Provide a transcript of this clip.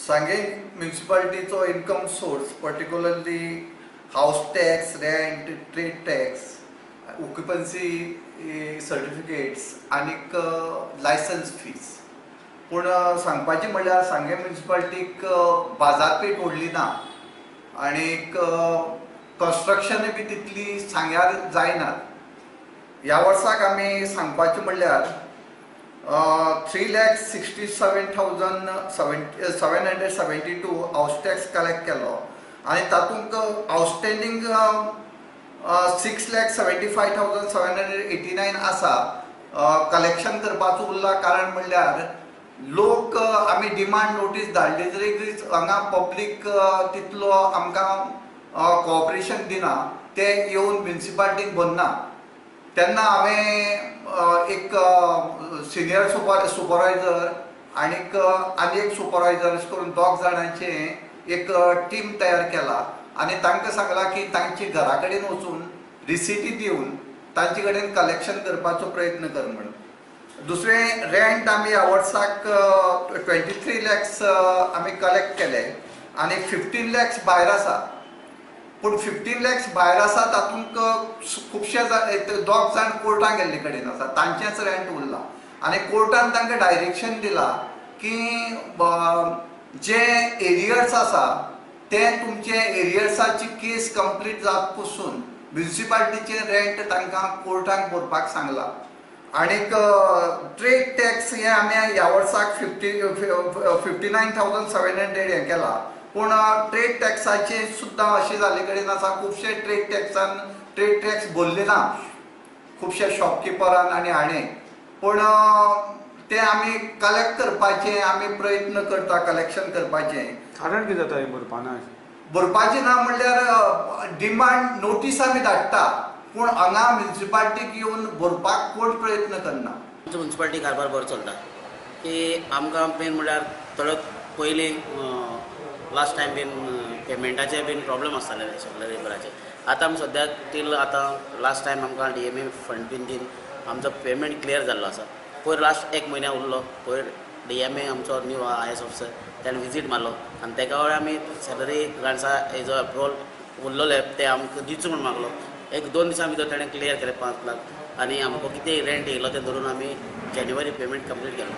सांगें म्युनिसिपालिटीचो income source particularly house tax, rent, trade tax, occupancy certificates आनीक licence fees. पूण सांगपाचें म्हणल्यार सांगें म्युनिसिपालिटीक बाजारपेठ व्हडली ना आनीक कन्स्ट्रक्शनय बी तितली सांग्यार जायना. ह्या वर्साक आमी सांगपाचें म्हणल्यार 3,67,772 हावस टॅक्स कलेक्ट केलो आनी तातूंत आउटस्टँडींग 6,75,789 आसा. कलेक्शन करपाचो उरला कारण म्हणल्यार लोक आमी डिमांड नोटीस धाडली तरी हांगा पब्लीक तितलो आमकां कॉपरेशन दिना, ते येवन म्युनिसिपालिटीक भरना. तेन्ना हांवें एक सिनियर सुपरवायजर आनीक आनी एक सुपरवायजर अशें करून 2 जाणांचें एक टीम तयार केला आनी तांकां सांगलां की तांचे घरा कडेन वचून रिसिटी दिवन तांचे कडेन कलेक्शन करपाचो प्रयत्न कर म्हणून. दुसरें रेंट आमी ह्या वर्साक 23 लॅक्स आमी कलेक्ट केले आनी 15 लॅक्स भायर आसा. पूण 15 लॅक्स भायर आसा तातूंत खुबशे 2 जाण कोर्टान गेल्ले कडेन आसा, तांचेंच रेंट उरलां आनी कोर्टान तांकां डायरेक्शन दिलां की जे एरियर्स आसा ते तुमचे एरियर्साची केस कंप्लीट जात पसून म्युनिसिपालिटीचें रेंट तांकां कोर्टाक भरपाक सांगलां. आनीक ट्रेड टॅक्स हें आमी ह्या वर्साक 59,700 हें केलां. पूण ट्रेड टॅक्साचे सुद्दां अशें जाल्ले कडेन आसा खुबशे ट्रेड टॅक्सान ट्रेड टॅक्स भरले ना खुबशे शॉपकिपरान आनी हाणें. पूण ते आमी कलेक्ट करपाचे आमी प्रयत्न करता कलेक्शन करपाचें. कारण कितें जाता हें भरपा ना? भरपाचें ना म्हणल्यार डिमांड नोटीस आमी धाडटा पूण हांगा म्युनिसिपालिटीक येवन भरपाक कोण प्रयत्न करना. आमचो म्युनिसिपालिटी कारभार बरो चलता की आमकां मेन म्हणल्यार थोडो पयलीं लास्ट टायम बीन पेमेंटाचे बीन प्रॉब्लम आसताले सगळे लेबराचे. आतां आमी सद्याक टील आतां लास्ट टायम आमकां DMA fund बीन दिवन आमचो पेमेंट क्लियर जाल्लो आसा. पयर लास्ट एक म्हयन्या उरलो, पयर DMA आमचो न्यू IAS officer ताणें विजीट मारलो आनी तेका वेळार आमी सॅलरी ग्रांट्सा हेजो अप्रुवल उरलेले ते आमकां दिवचो म्हूण मागलो. 1-2 दिसां भितर ताणें क्लियर केलें 5 लाख आनी आमकां कितें रेंट येयलो तें धरून आमी जानेवारी पेमेंट कंप्लीट केलो.